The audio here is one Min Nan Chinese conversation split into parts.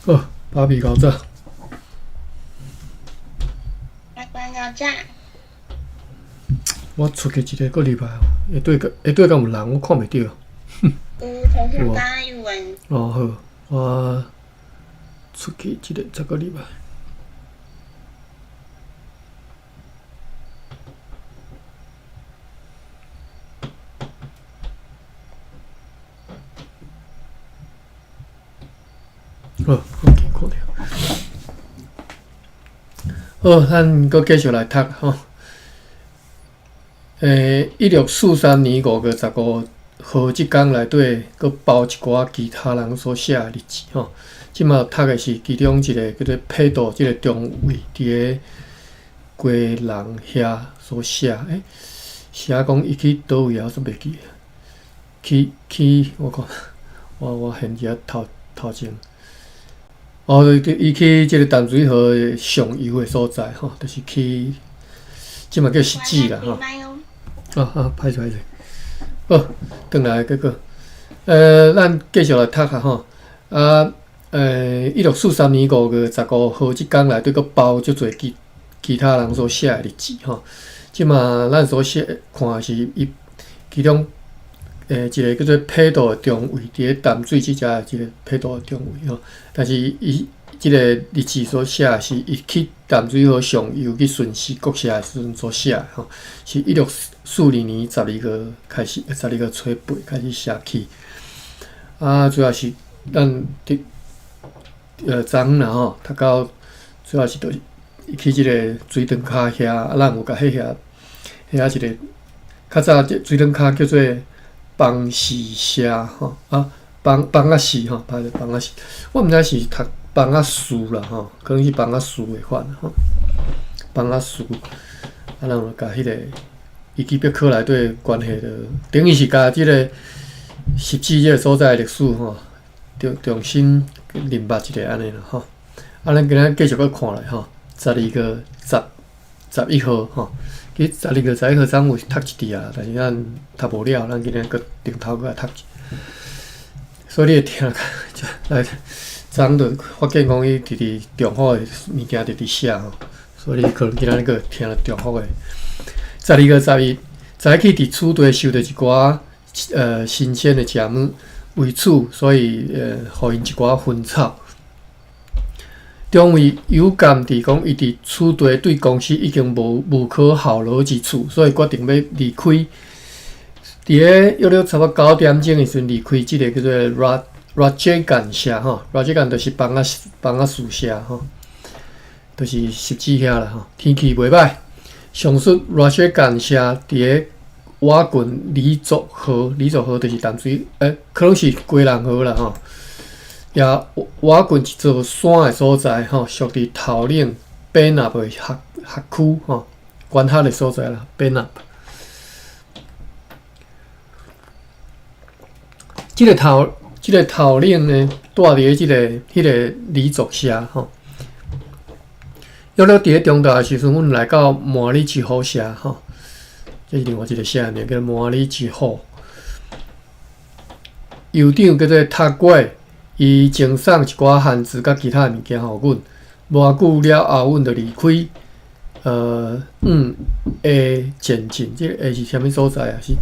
好，芭比𠢕早。阿关𠢕早。我出去一个阁入来，下底下底敢有人？我看袂著。有，头先刚有人。哦好，我出去一个再阁入来。好，OK，看著。好，咱阁继续来读吼。1643年5月15号，這工内底阁包一寡其他人所寫的日誌吼。這馬讀的是其中一个叫做裴道這个中尉佇咧基隆遐所寫。欸，寫講伊去佗位啊？我煞袂記。去去，我看，我現佇遐頭頭前。哦，伊去這个淡水河上游的所在吼，就是去，這馬叫汐止啦吼。啊啊，歹勢歹勢。好，轉來結果，咱繼續來讀下吼。啊，1643年5月15號這工內底閣包足濟其其他人所寫的日誌吼。這馬咱所寫看的是伊其中一個叫做裴道的中尉，佇咧淡水這遮的一個裴道的中尉吼。但是伊這個日誌所寫的是伊去淡水河上游去巡視國社的時陣所寫的吼，是1642年12月開始，12月初8開始寫起。啊，主要是咱佇昨昏啦吼，讀到主要是就是去這個水塘跤遐，啊，咱有共彼遐遐一個較早這水塘跤叫做枋市社吼，啊，枋枋仔市吼，歹勢枋仔市，我毋知是讀枋仔樹啦吼，可能是枋仔樹的款吼，枋仔樹，啊，咱有共彼個維基百科內底關係著，等於是共這個汐止這個所在的歷史吼，重重新認捌一下按呢啦吼。啊，咱今仔繼續閣看落吼，12月11號吼，其實12月11號昨昏有讀一節啊，但是咱讀無了，咱今仔閣重頭閣來讀一。所以你會聽，來，昨昏就發現講伊直直重複的物件直直寫吼，所以你可能今仔日閣聽著重複的。12月11，早起佇此地收著一寡新鮮的食物，為此，所以予𪜶一寡薰草。中尉有感佇講，伊佇此地對公司已經無無可效勞之處，所以決定欲離開。佇咧約略差不多9點鐘的時陣離開這個叫做拉拉傑干社吼，拉傑干就是枋仔枋仔樹社吼，就是汐止遐啦吼。天氣袂歹，上述拉傑干社佇咧瓦郡李族河，李族河就是淡水，欸，可能是基隆河啦吼。也瓦郡一座山的所在吼，屬佇頭嶺北納的轄轄區吼，管轄的所在啦，北納。這個頭，這個頭嶺呢，蹛佇咧這個彼個黎族社吼。約略佇咧中晝的時陣，阮來到麻里之虎社吼，這是另外一個社名叫麻里之虎。酋長叫做塔果，伊贈送一寡番薯佮其他物件予阮。無偌久了後，阮就離開。往下前進，這個下是啥物所在啊？是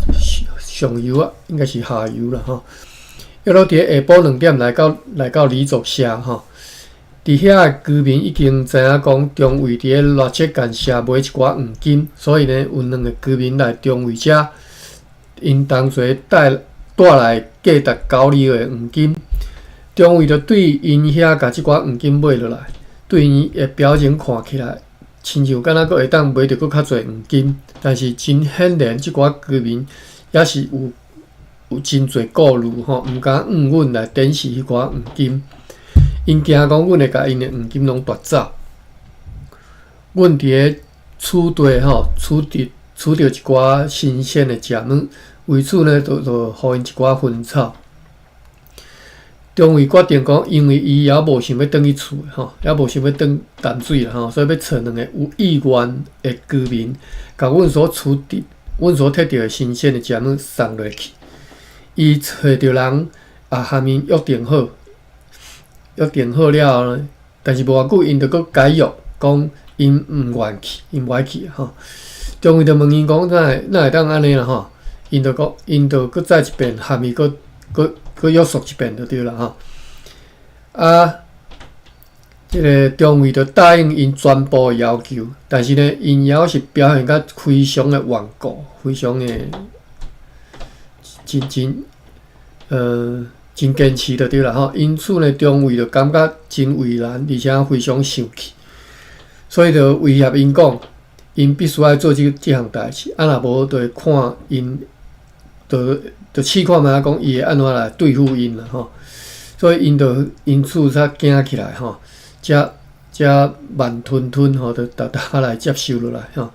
上游啊，應該是下游啦吼。約略佇咧下晡2點來到黎族社吼，佇遐的居民已經知影講中尉佇咧拉切干社買一寡黃金，所以呢，有兩个居民來中尉遮，𪜶同齊帶帶來價值九里的黃金。中尉就對𪜶遐共這寡黃金買落來，對𪜶的表情看起來，親像敢若閣會當買著閣較濟黃金，但是真顯然，這寡居民也是有有真濟顧慮吼，毋敢向阮來展示彼寡黃金，𪜶驚講阮會共𪜶的黃金攏奪走。阮佇咧此地吼，取著取著一寡新鮮的食物，為此呢，就就予𪜶一寡薰草。中尉決定講，因為伊猶無想欲轉去厝吼，猶無想欲轉淡水啦吼，所以欲揣兩個有意願的居民，共阮所取得、阮所摕著的新鮮的食物送落去。伊揣著人，也和𪜶約定好，約定好了後呢，但是無偌久，𪜶就閣解約，講𪜶毋願去，𪜶無愛去吼。中尉就問𪜶講，哪會哪會當按呢啦吼？𪜶就講，𪜶就閣再一遍，含伊閣閣閣約束一遍就對啦吼。啊，這个中尉就答應𪜶全部的要求，但是呢，𪜶猶是表現甲非常的頑固，非常的真真呃真堅持就對啦吼。因此呢，中尉就感覺真為難，而且非常生氣，所以就威脅𪜶講，𪜶必須愛做這這項代誌，啊若無就會看𪜶，就就試看覓仔講伊會按怎來對付𪜶啦吼。所以𪜶就因此才驚起來吼，才才慢吞吞吼，就逐逐來接受落來吼。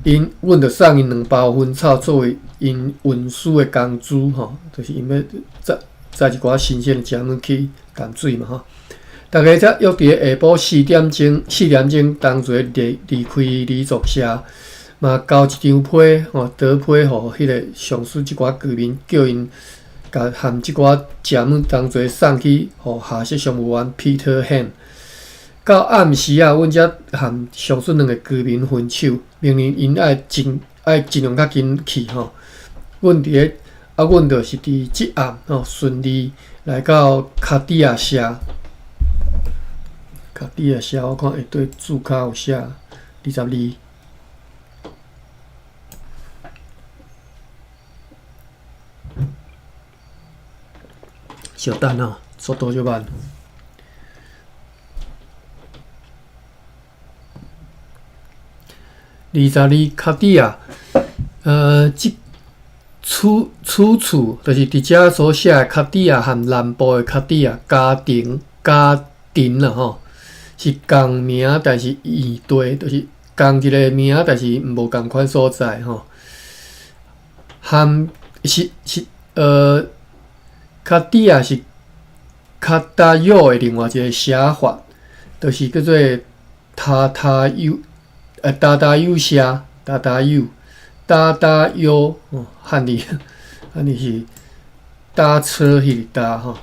𪜶阮就送𪜶兩包薰草作為𪜶運輸的工資吼，就是𪜶欲載載一寡新鮮的食物去淡水嘛吼。逐家才約佇咧下晡四點鐘，四點鐘同齊離離開黎族社，嘛交一張批吼，得批予彼个上司這寡居民，叫𪜶共含這寡食物同齊送去予下設商務員 Peter Hain。到暗時啊，阮才含上述兩个居民分手，命令𪜶愛盡愛盡量較緊去吼。阮佇咧啊，阮就是佇這暗吼順利來到卡地亞社。卡地亞社，我看下底註腳有寫22。小等吼，速度足慢。22卡地亞，這此此處就是佇遮所寫的卡地亞和南部的卡地亞家庭家庭啦吼，是仝名，但是異地，就是仝一个名，但是無仝款所在吼。含是是卡地亞是卡達約的另外一个寫法，就是叫做塔塔尤。達達尤社，達達尤，達達尤，哦，漢字，漢字是搭車彼个搭吼，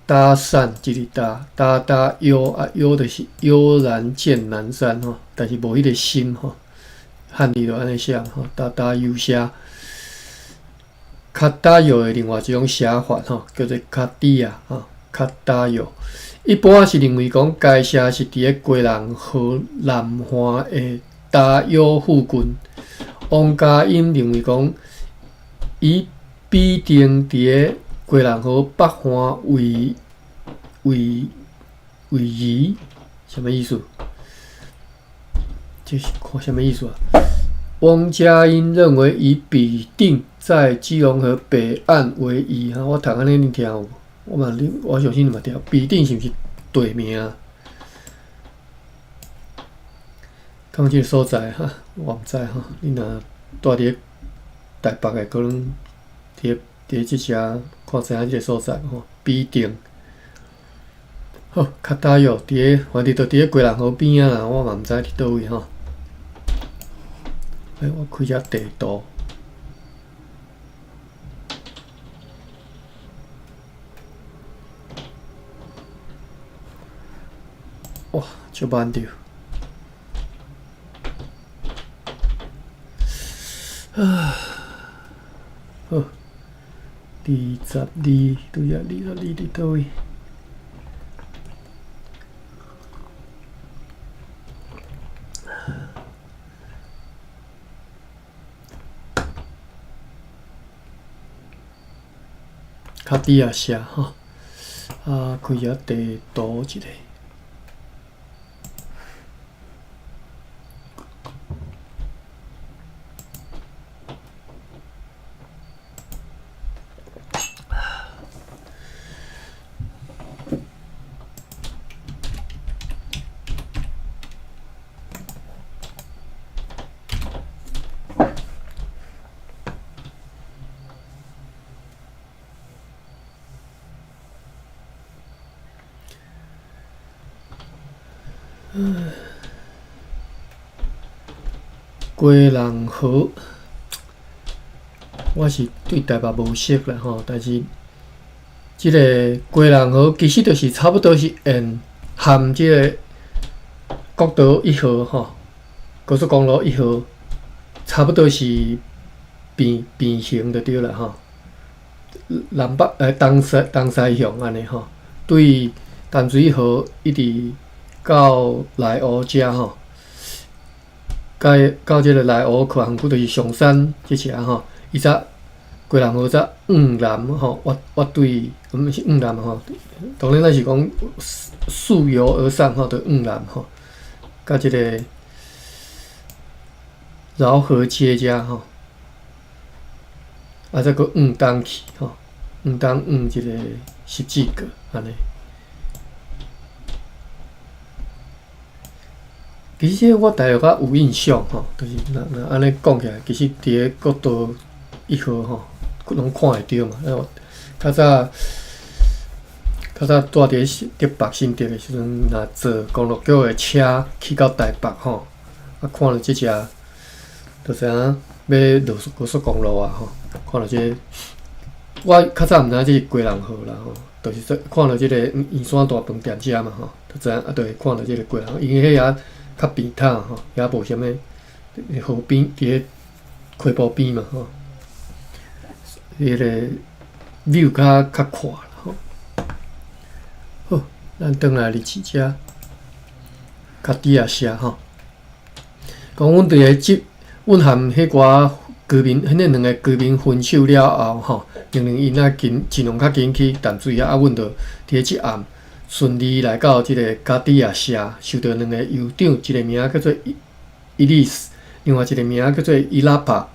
搭訕這个搭，達達悠啊悠就是悠然見南山吼，但是無彼个心吼，漢字就按呢寫吼，達達尤社，卡達約的另外一種寫法吼，叫做卡地亞吼，卡達約。一般是認為講，該社是佇咧基隆河南岸的大約附近。王家音認為講，以比定佇咧基隆河北岸為為為宜，啥物意思？這是看啥物意思啊？王家音認為以比定在基隆河北岸為宜。哈，我讀按呢，恁聽有無？我嘛，你我相信你嘛聽，必定是毋是地名啊？講這个所在哈，我毋知吼。你若蹛佇咧台北的，可能佇咧佇咧這遮看知影這个所在吼。必定好，較大約佇咧，反正就佇咧基隆河邊仔啦。我嘛毋知佇佗位吼。欸，我開遮地圖。哇，足慢著！啊，好，22，拄則22佇佗位？卡地亞社吼，啊，開遮地圖一下。基隆河，我是對台北無熟啦吼，但是這个基隆河其實就是差不多是沿含這个國道一號吼，高速公路一號，差不多是平平行就對啦吼。南北東西東西向按呢吼，對淡水河一直到內湖遮吼，到到這个內湖科學園區就是上山這遮吼，伊才基隆河才往南吼，越越對，毋是往南吼，當然咱是講溯游而上吼，就往南吼，到這个饒河街遮吼，啊，再閣往東去吼，往東往這个十字閣按呢。其實這個我大約較有印象吼，就是若若按呢講起來，其實佇个國道一號吼，攏看會著嘛。啊，較早較早住佇咧竹北新竹的時陣，若坐公路局的車去到台北吼，啊，看著這隻，就知影欲落高速公路啊吼，看著這個，我較早毋知影這是基隆河啦吼，就是說看著這个圓山大飯店遮嘛吼，就知影啊，就會看著這个基隆河，因為彼遐較平坦吼，遐無啥物河邊，佇咧溪埔邊嘛吼，彼个 view 較較闊吼。好，咱轉來日誌遮，較底仔寫吼。講阮佇咧這，阮和彼寡居民，彼兩个居民分手了後吼，命令𪜶啊緊盡量較緊去淡水遐，啊，阮就佇咧這暗順利來到這个加底亞社，受著兩个酋長，一个名叫做伊伊利斯，另外一个名叫做伊拉帕。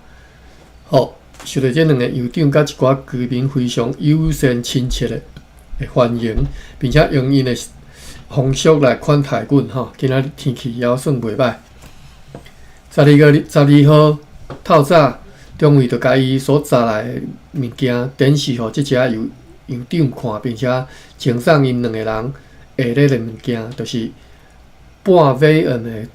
吼，受著這兩个酋長佮一寡居民非常友善親切的歡迎，並且用𪜶的風俗來款待阮吼。今仔日天氣猶算袂䆀。12月12號透早，中尉就共伊所紮來的物件展示予這遮酋酋長看，並且贈送𪜶兩个人下禮的物件，就是半尾印的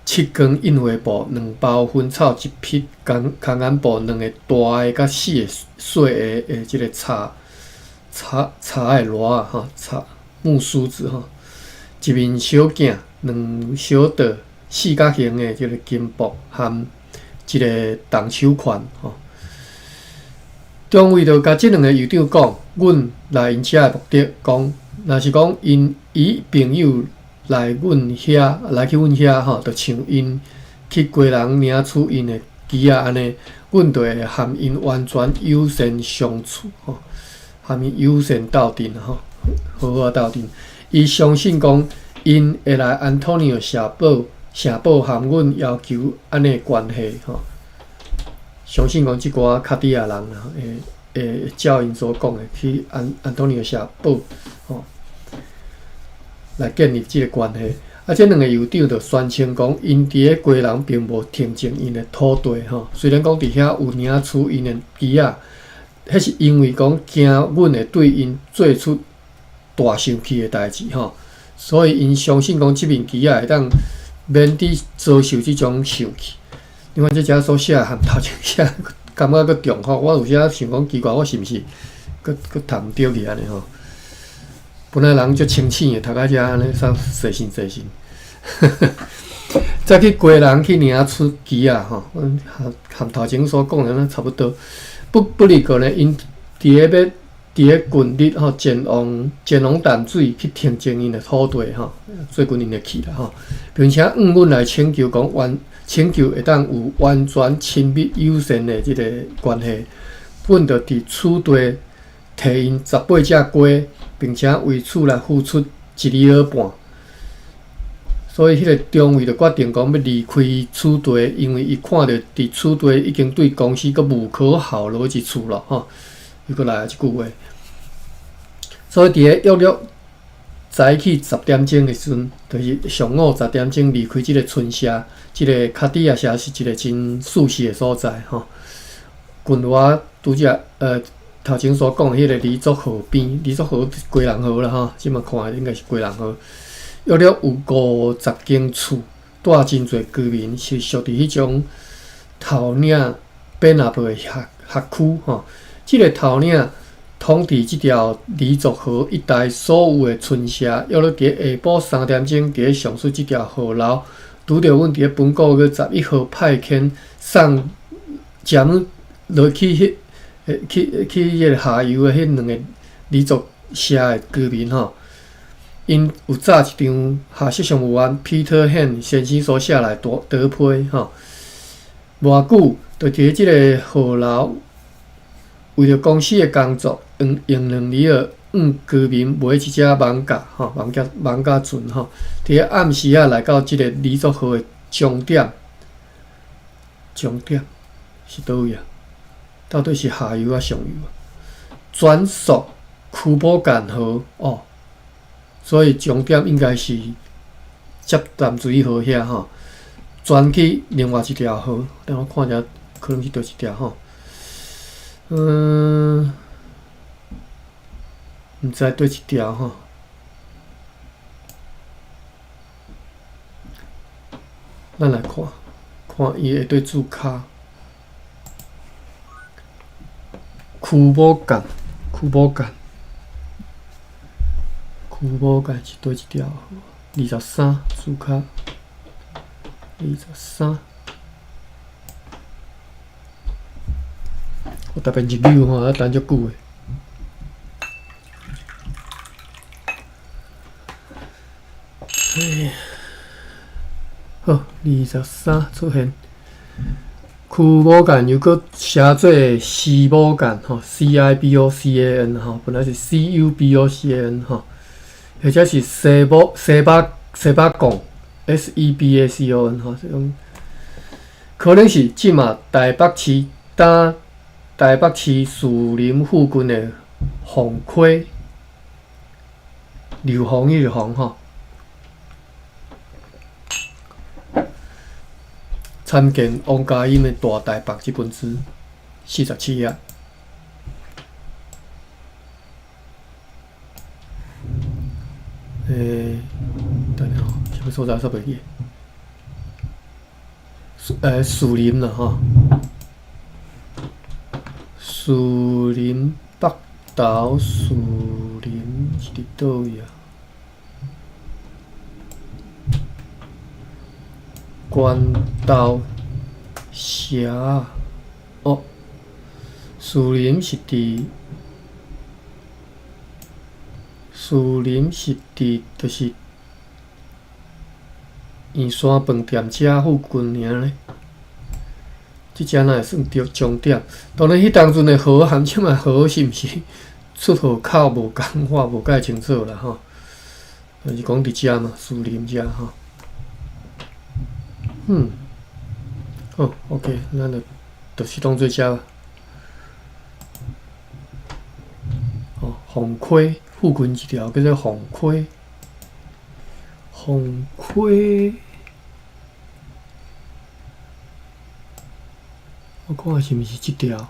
七光印花布，兩包薰草，一匹空空眼布，兩个大的佮四个細的的這个插插插的螺仔吼，插木梳子吼，一面小鏡，兩小桌，四角形的這个金箔含一个銅手環吼。中尉就共這兩个酋長講，阮來𪜶遮的目的，講若是講𪜶伊朋友來阮遐，來去阮遐吼，就像𪜶去基隆領取𪜶的機仔按呢，阮就會和𪜶完全友善相處吼，和𪜶友善鬥陣吼，好好鬥陣。伊相信講，𪜶會來安東尼奧城堡，城堡和阮要求按呢關係吼。相信講這寡卡地亞人啊，會會照𪜶所講的去安安東尼奧城堡吼，來建立這个關係。啊，這兩个酋長就宣稱講，𪜶佇咧基隆並無停種𪜶的土地吼。雖然講佇遐有領取𪜶的機仔，彼是因為講驚阮會對𪜶做出大生氣的代誌吼，所以𪜶相信講這面旗仔會當免得遭受這種生氣。你看這遮所寫的和頭前寫，感覺閣重複。我有時想講奇怪，我是毋是閣閣讀毋著去按呢吼？本來人足清醒的，讀到遮按呢，煞細心細心。再去基隆去領取旗仔吼，和和頭前所講的那差不多。不不離過呢，𪜶佇咧欲佇咧近日吼前往前往淡水去停種𪜶的土地吼，最近𪜶就去啦吼，並且向阮來請求講完請求會當有完全親密友善的這个關係，阮就佇此地提𪜶18隻雞，並且為此來付出一里爾半。所以，彼个中尉就決定講欲離開此地，因為伊看著佇此地已經對公司閣無可厚勞之處咯，吼。伊閣來這句話。所以，佇咧約略早起10點鐘的時陣，就是上午十點鐘離開這个村社，這个卡地亞社是一个真舒適的所在，吼。近我拄則頭前所講的彼个黎族河邊，黎族河基隆河啦，吼，這馬看應該是基隆河。約略有50間厝，住真濟居民，是屬佇彼種頭領變阿婆的轄轄區吼。這个頭領統治這條黎族河一帶所有的村社，約咧佇下晡3點鐘，佇上述這條河流，拄著阮佇咧本個月11號派遣送食物落去彼去去彼个下游的彼兩个黎族社的居民吼，𪜶有早一張哈說上有安 Peter Hein 先生所寫來得得批吼，無偌久就佇這个河流。為著公司的工作，用用2厘仔向居民買一隻艋舺吼，艋舺艋舺船吼，佇咧暗時仔來到這个黎族河的終點，終點是佗位啊？到底是下游抑上游啊？轉溯區寶干河哦，所以終點應該是接淡水河遐吼，轉去另外一條河，等我看一下，可能是佗一條吼。毋知佗一條吼，咱來看看伊會對註跤，區寶干，區寶干，區寶干是佗一條？23註跤，23。我特別日語吼，等足久的。哎，好，23出現。區寶干又閣寫做西寶干吼，C I B O C A N 吼，本來是 C U B O C A N 吼，或者是西寶西巴西巴貢 S E B A C O N 吼，這種可能是這馬台北市當。台北市士林附近的鳳溪，硫磺彼个磺吼，參見王嘉音的《大台北》這本書，47頁。等下吼，啥物所在煞袂記？士林啦吼。士林北投，士林是佇佗位啊？關渡社哦，士林是佇士林是佇，就是圓山飯店遮附近爾咧。這遮若會算著終點？當然，彼當陣的河和這馬河是毋是出河口無仝，我也無介清楚啦吼。但是講佇遮嘛，士林遮吼。好，OK，咱就就是當做遮。哦，鳳溪附近一條叫做鳳溪，鳳溪。我看是毋是這條？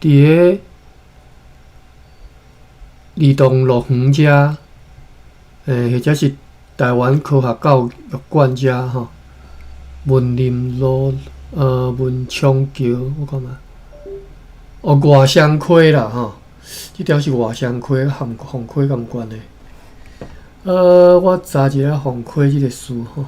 佇个兒童樂園遮，或者是台灣科學教育館遮吼，文林路，文昌橋，我看覓，哦，外雙溪啦吼，這條是外雙溪，和鳳溪敢有關係？我查一下鳳溪這個詞吼。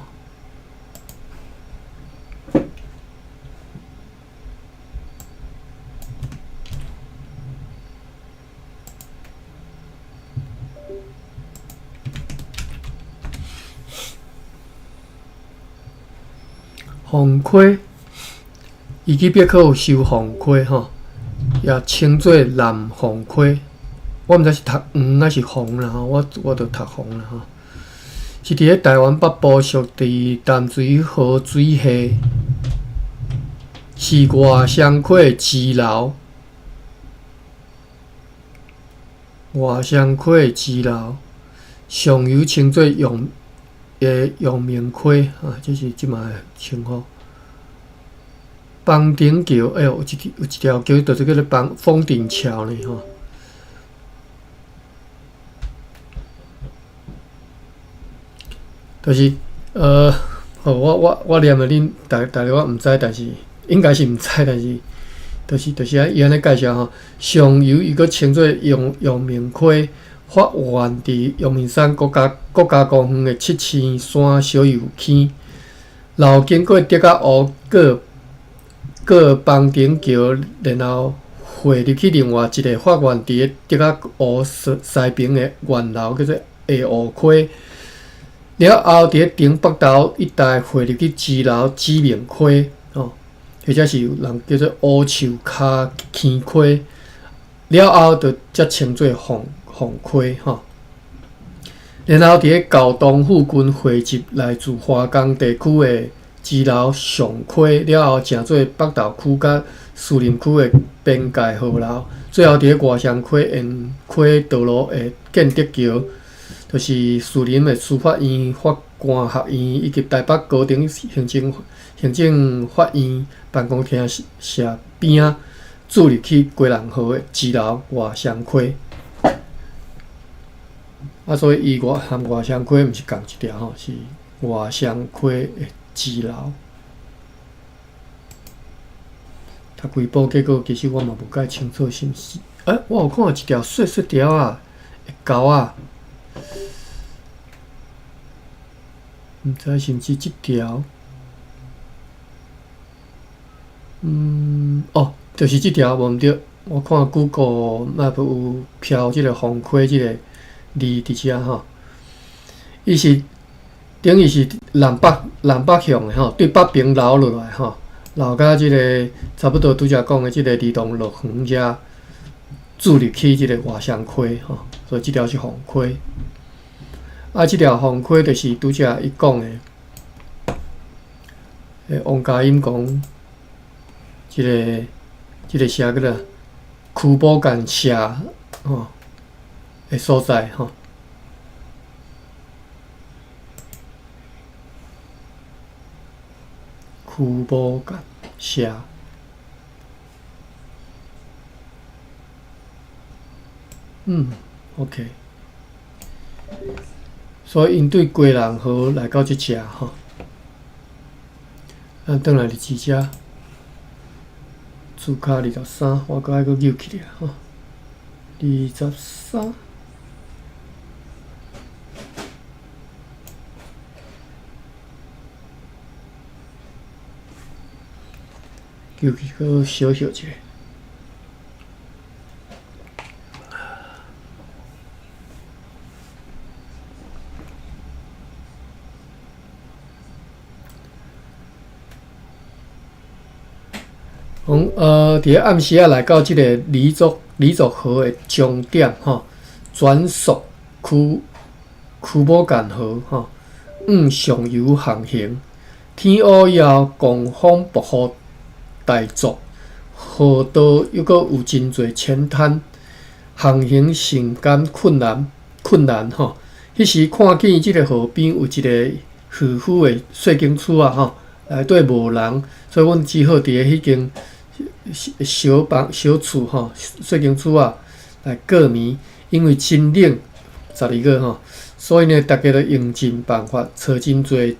鳳溪，伊去別閣有收鳳溪吼，也稱做南鳳溪。我毋知是讀黃抑是鳳啦吼，我就讀鳳啦吼。是佇咧台灣北部屬佇淡水河水系，是外雙溪的支流。外雙溪的支流，上游稱做陽陽明溪啊，這是這馬的稱呼。枋頂橋，哎喲，有一條橋，就是叫做枋風頂橋呢吼。就是好，我念的恁大大家我毋知，但是應該是毋知，但是就是按伊按呢介绍吼，上游伊閣稱做陽陽明溪，發源佇陽明山國家公園的七星山小油坑，流經過竹仔湖過枋頂橋，然後匯入去另外一个發源佇竹仔湖西爿的源流，叫做下湖溪。了後，佇咧頂北投一帶匯入去支流紫明溪，吼，或者是有人叫做烏樹跤坑溪。了後，就才稱做鳳鳳溪，吼。然後佇咧猴硐附近匯集來自華岡地區的支流上溪，了後成做北投區佮士林區的邊界河流。最後佇咧外雙溪沿溪道路的建德橋，就是士林的司法院、法官學院以及台北高等行政法院辦公廳舍邊仔，注入去基隆河的支流外雙溪。啊，所以伊外含外雙溪毋是仝一條吼，是外雙溪的支流。讀規部結果，其實我嘛無介清楚是毋是。欸，我有看一條細細條仔的溝仔，毋知是毋是這條。哦，就是這條無毋對。我看 Google Map 有標這個鳳溪這個字佇遮吼。伊是等於是南北向的吼，對北邊流落來吼，流到這個差不多拄才講的這個兒童樂園遮，注入去這個外雙溪吼，所以這條是鳳溪。啊，這條鳳溪就是拄才伊講的，王嘉音講，這個啥叫做區寶干社吼的所在吼。區寶干社，OK。所以𪜶對基隆河來到這遮吼，咱轉來佇這遮，字卡23，我閣愛閣扭起來吼，23。扭去閣小歇一下。講佇咧暗時仔來到這個李族河的終點吼，轉屬區寶干河吼，往上游航行。天烏以後，狂風暴雨大作，河道猶閣有真濟淺灘，航行甚感困難吼。彼時看見這個河邊有一個漁夫的細間厝仔吼，內底無人，所以阮只好佇咧彼間小房小厝吼，細間厝仔來過暝，因為真冷，12月吼，所以呢，逐家都用盡辦法，揣真濟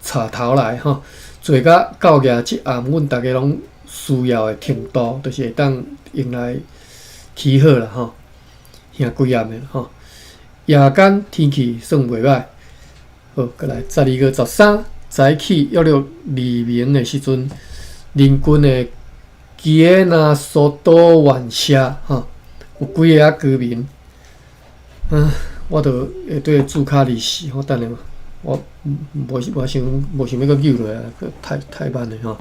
柴頭來吼，做甲到額這暗，阮逐家攏需要的程度，就是會當用來起火啦吼，行規暗的吼。夜間天氣算袂䆀，好，閣來12月13，早起約略黎明的時陣，鄰近的基耶納蘇多萬社吼，有幾个仔居民，我著會對字卡24，我等下我無想欲閣扭落來，太慢了吼。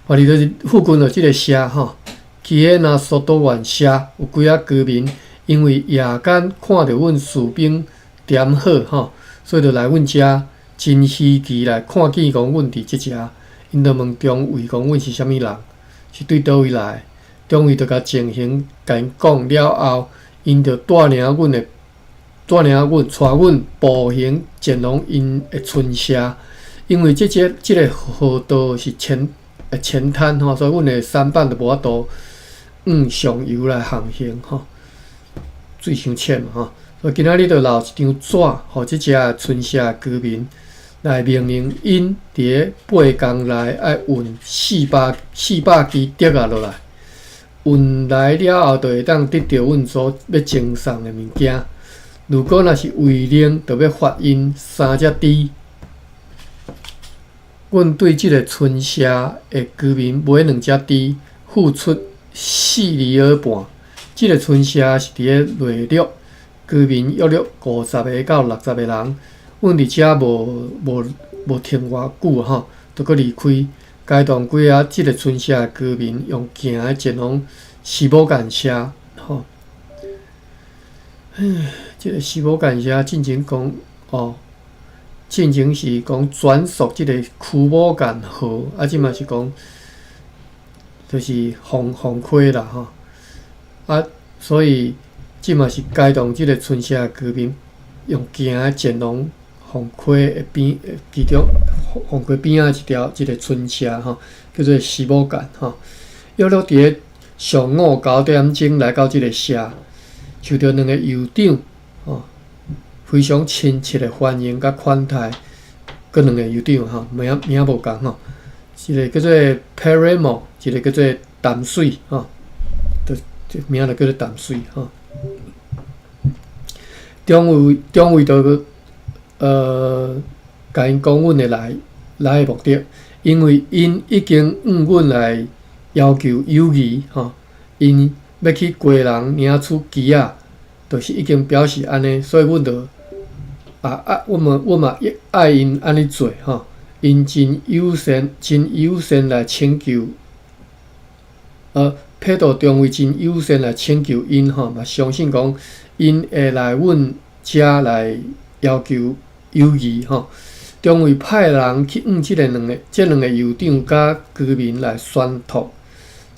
反正就是附近的這个社吼，基耶納蘇多萬社有幾仔居民，因為夜間看著阮士兵點火吼，所以就來阮遮真稀奇來看見講阮佇這遮，𪜶就問中尉講阮是啥物人，是對佗位來。中尉就共情形共𪜶講了後，𪜶就帶領阮，帶阮步行前往𪜶的村舍。因為這个河道是淺灘吼，所以阮的舢舨就無法度往上游來航行吼，水傷淺嘛吼。所以今仔日就留一張紙，予這遮村舍的居民來命令𪜶佇咧8工內愛運400支竹仔落來。運來了後，就會當得著阮所欲贈送的物件。如果若是違令，就欲罰𪜶三隻豬。阮對這个村社的居民買兩隻豬，付出四里爾半。這个村社是佇咧內陸，居民約略50個到60個人。阮佇遮無無無停偌久吼，就閣離開。街道幾仔這个村社的居民用行的前往徐寶干社吼。這个徐寶干社進前講哦，進前是講專屬這个區寶干河，啊，這嘛是講就是鳳鳳溪啦吼。啊，所以這嘛是街道這个村社的居民用行的前往鳳溪的邊，其中鳳溪邊仔一條一個村社吼，叫做徐寶干吼。約略佇咧上午9點鐘來到這个社，受著兩个酋長吼非常親切的歡迎佮款待，閣兩个酋長吼名名無仝吼，一个叫做 Peremo，一个叫做淡水吼，就名就叫做淡水吼。中尉中尉就共𪜶講阮會來來的目的，因為𪜶已經向阮來要求友誼吼，𪜶欲去基隆領取旗仔，就是已經表示按呢，所以阮就啊啊，阮嘛阮嘛愛𪜶按呢做吼，𪜶真友善，真友善來請求，佩道中尉真友善來請求𪜶吼，嘛相信講𪜶會來阮遮來要求友誼吼。中尉派人去向這个兩个、這兩个酋長佮居民來宣讀，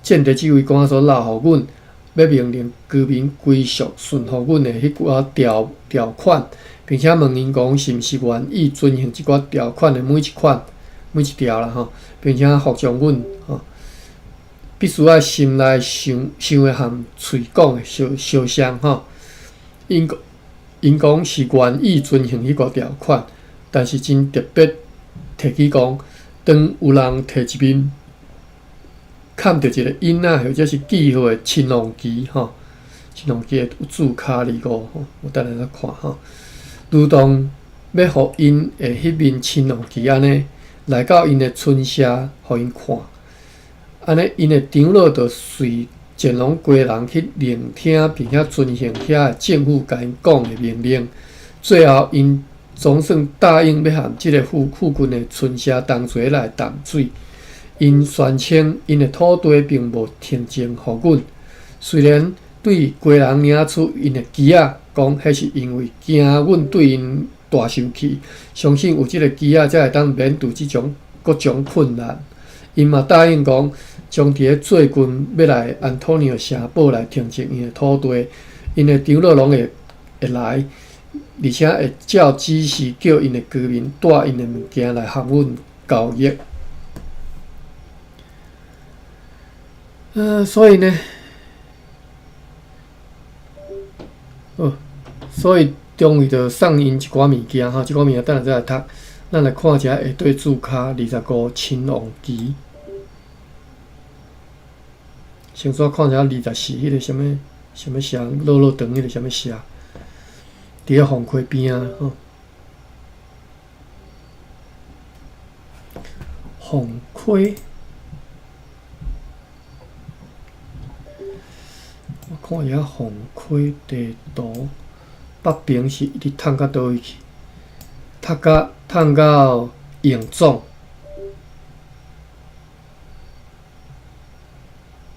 戰地指揮官所留予阮，欲命令居民歸屬順服阮的彼寡條條款，並且問𪜶講是毋是願意遵行這寡條款的每一款、每一條啦吼，並且服從阮吼。必須愛心內想想的和喙講的相相像吼。𪜶講𪜶講是願意遵行彼寡條款。但是真特別提起講，當有人提一面崁著一个印仔，或者是記號的親王旗吼，親王旗有註卡25吼，我等下再看吼。如同欲予𪜶的彼面親王旗按呢，來到𪜶的村社，予𪜶看，按呢𪜶的長老就隨前往基隆去聆聽，並且遵行遐的政府共𪜶講的命令。最後，𪜶總算答應欲和這个附附近的村社同齊來淡水。𪜶宣稱，𪜶的土地並無停徵予阮。雖然對基隆領取𪜶的旗仔，講彼是因為驚阮對𪜶大生氣，相信有這个旗仔才會當免除這種各種困難。𪜶嘛答應講，將佇咧最近欲來安東尼奧城堡來停徵𪜶的土地，𪜶的長老攏會會來。而且會照指示叫𪜶的居民帶𪜶的物件來和阮交易。所以呢，哦，所以中尉就送𪜶一寡物件吼，這寡物件等下再來讀。咱來看一下下底註卡25親王旗。先煞看一下24彼个啥物啥物社，落落長彼个啥物社。佇咧鳳溪邊仔吼，鳳溪，我看一下鳳溪地圖，北邊是一直淌到佗位去？淌到淌到榮總，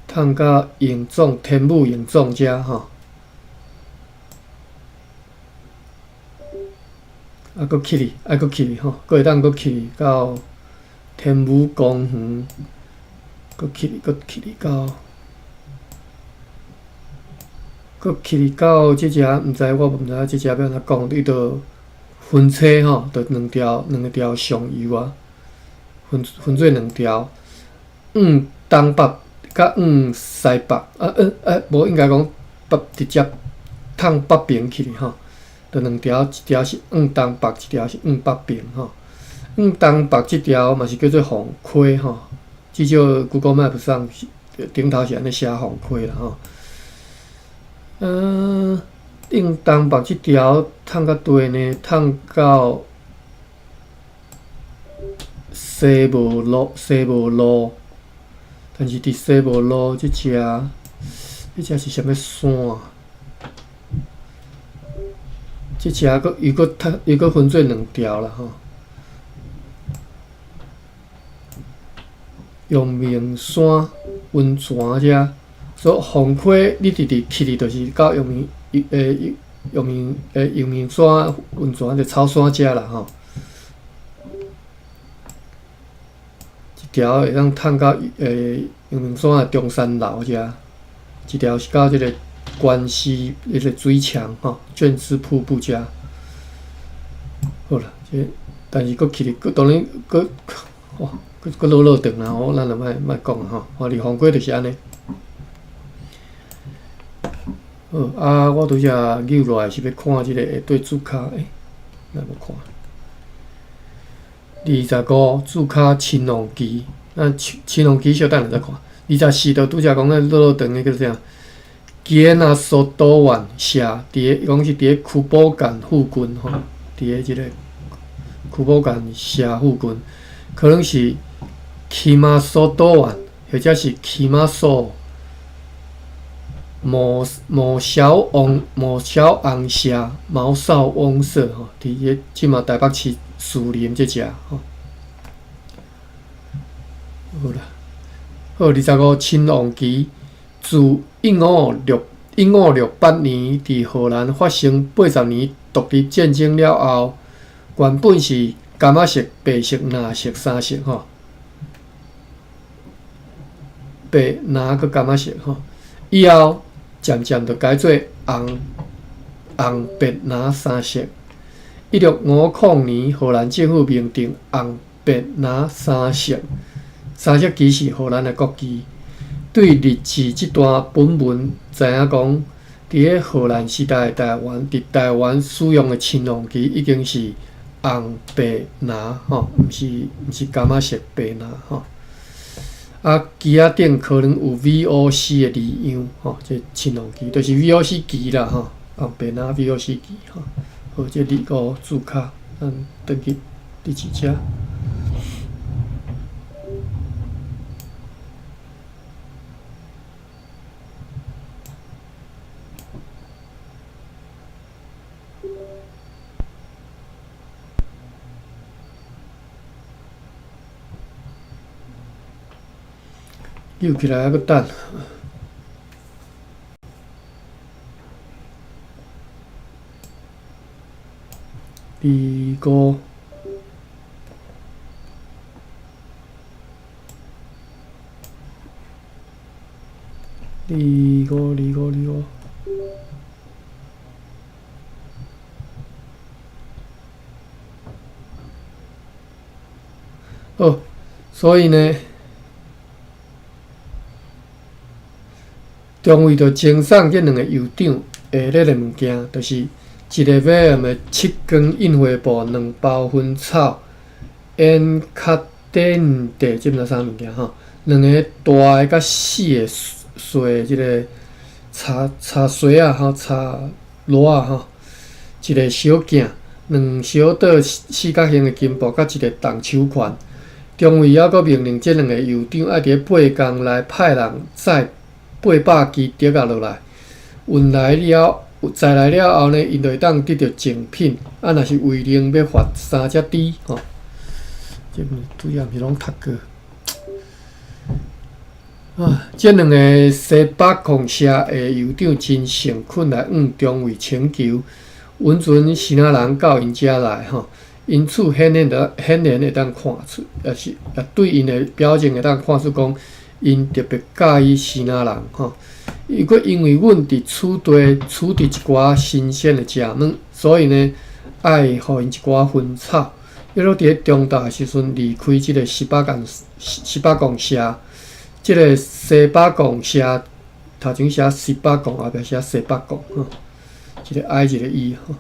淌到榮總天母榮總遮吼。啊，閣去哩，啊，閣去哩吼，閣會當閣去哩到天母公園，閣去哩，閣去哩到，閣去哩到這只，毋知我毋知影這只欲按怎講，伊就分叉吼，就兩條兩條上游啊，分分做兩條，往東北佮往西北，啊呃呃，無應該講北直接淌北邊去哩吼。就兩條，一條是往東北，一條是往北邊吼。往東北這條嘛是叫做鳳溪吼，至少 Google Map 上頂頭是按呢寫鳳溪啦吼。頂東北這條淌到佗呢？淌到西無路，西無路。但是佇西無路這隻，這隻是啥物山？這隻閣又閣淌，又閣分做兩條啦吼。陽明山溫泉遮，所以鳳溪你直直去哩，就是到陽明陽明陽明山溫泉，就草山遮啦吼。一條會當淌到陽明山的中山樓遮，一條是到這个關西彼个水牆吼，卷枝瀑布遮。好啦，這但是閣去哩，閣當然閣哇，閣閣落落長啦吼，咱就莫莫講啦吼。花蓮鳳溪就是按呢。好啊，我拄才扭落來是欲看這个下底註跤，欸，咱無看。25註跤青龍旗，咱青青龍旗小等下再看。24就拄才講咱落落長的叫做啥？基那索多萬社，佇个講是佇个區寶干附近吼，佇个這个區寶干社附近，可能是起馬索多萬，或者是起馬索毛毛小翁毛小翁社毛少翁社吼，佇个這馬台北市士林這隻吼。好啦，好，25青龍旗，自1568年佇荷蘭發生80年獨立戰爭了後，原本是柑仔色、白色、藍色三色吼，白、藍閣柑仔色吼，以後漸漸就改做紅、紅、白、藍三色。1650年，荷蘭政府明定紅、白、藍三色，三色旗是荷蘭的國旗。對日治這段本文知影講，佇个荷蘭時代的台灣，佇台灣使用的青龍旗已經是紅、白、藍吼，毋是柑仔色白藍吼。啊，旗仔頂可能有 VOC 的字樣吼，這青龍旗就是 VOC 旗啦吼，紅、白、藍 VOC 旗吼。好，這25註跤，咱轉去日治遮。扭起來，猶閣等。25，25，25，25。好，所以呢，中尉就贈送這兩个酋長下列的物件，就是一个 vellum 的七光印花布，兩包薰草，煙卡典地，這毋知啥物件吼，兩个大的佮細的細的這个柴柴簸仔吼，柴籮仔吼，一个小鏡，兩小桌四角形的金箔，佮一个銅手環。中尉猶閣命令這兩个酋長愛佇咧八工內派人載800支竹仔落來，運來了，載來了後呢，𪜶就會當得著贈品。啊，若是違令欲罰三隻豬吼。這毋拄才毋是攏讀過。啊，這兩个西北控社的酋長真誠懇來向中尉請求，允准支那人到𪜶遮來吼。因此顯然的顯然會當看出，也是也對𪜶的表情會當看出講，𪜶特別佮意支那人吼。伊閣因為阮佇此地取得一寡新鮮的食物，所以呢，愛予𪜶一寡薰草。伊囉佇咧中晝的時陣離開這个十八公十八公社，這个西北公社頭前寫十八公，後壁寫西北公吼，一个 I 一个 E 吼。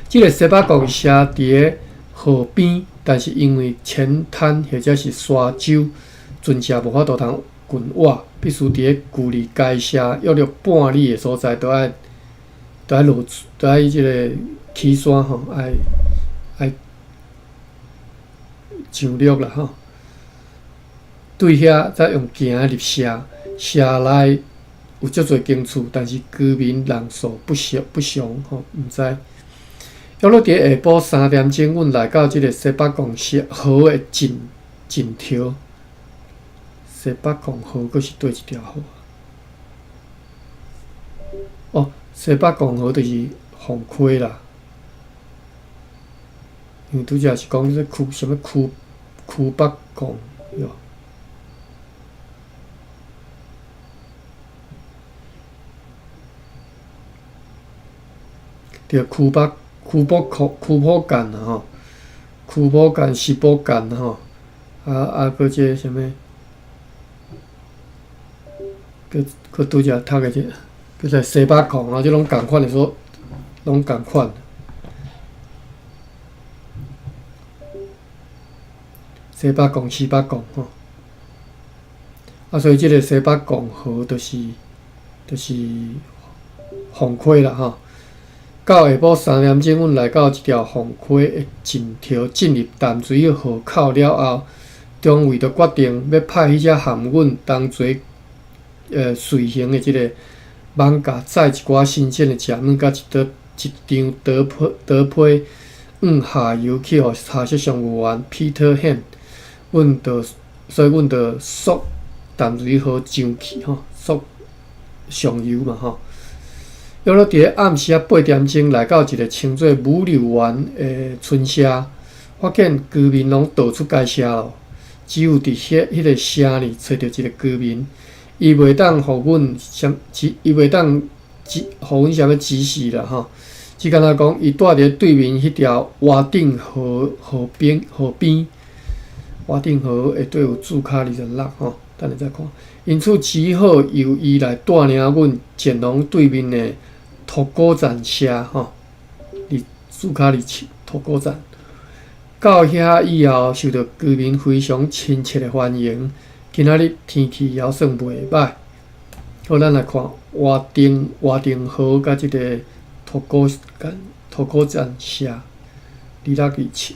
這个西北公社佇咧河邊，但是因為淺灘或者是沙洲，船隻無法度通郡倚，必須佇咧距離該城約略半里的所在，都愛都愛落，都愛這个起山吼，愛愛上落啦吼。對遐才用行入城，城內有足濟間厝，但是居民人數不詳不詳吼，毋知。約落佇下晡3點鐘，阮來到這个西北貢河的盡盡頭。西北貢河閣是佗一條河？哦，西北貢河就是鳳溪啦。因為拄才是講這區啥物區區北貢喲。對，區北區北區區埔干啦吼，區埔干、西埔干吼，啊啊，閣這个啥物？閣閣拄才讀的這个叫做西北貢啊，這攏仝款的所，攏仝款。西北貢、西北貢吼，啊，所以這个西北貢河就是就是鳳溪啦吼。到下晡3點鐘，阮來到一條鳳溪的盡頭，進入淡水河口了後，中尉就決定欲派彼隻和阮同齊隨行的這个艋舺載一寡新鮮的食物，佮一桌一張桌被桌被往下游去予查色商務員 Peter Hand。阮就所以阮就溯淡水河上去吼，溯上游嘛吼。約落佇咧暗時仔8點鐘來到一个稱做武柳園的村社，發現居民攏逃出該城咯，只有佇彼彼个城裡揣著一个居民，伊袂當予阮啥指，伊袂當指予阮啥物指示啦吼。只敢若講，伊蹛佇咧對面彼條窪頂河河邊河邊，窪頂河下底有註卡26吼，等下再看。因此只好由伊來帶領阮前往對面的塗鼓站社吼，佇註卡27塗鼓站。到遐以後，受到居民非常親切的歡迎。今仔日天氣猶算袂䆀。好，咱來看窪頂窪頂河佮這个塗鼓站塗鼓站社2627。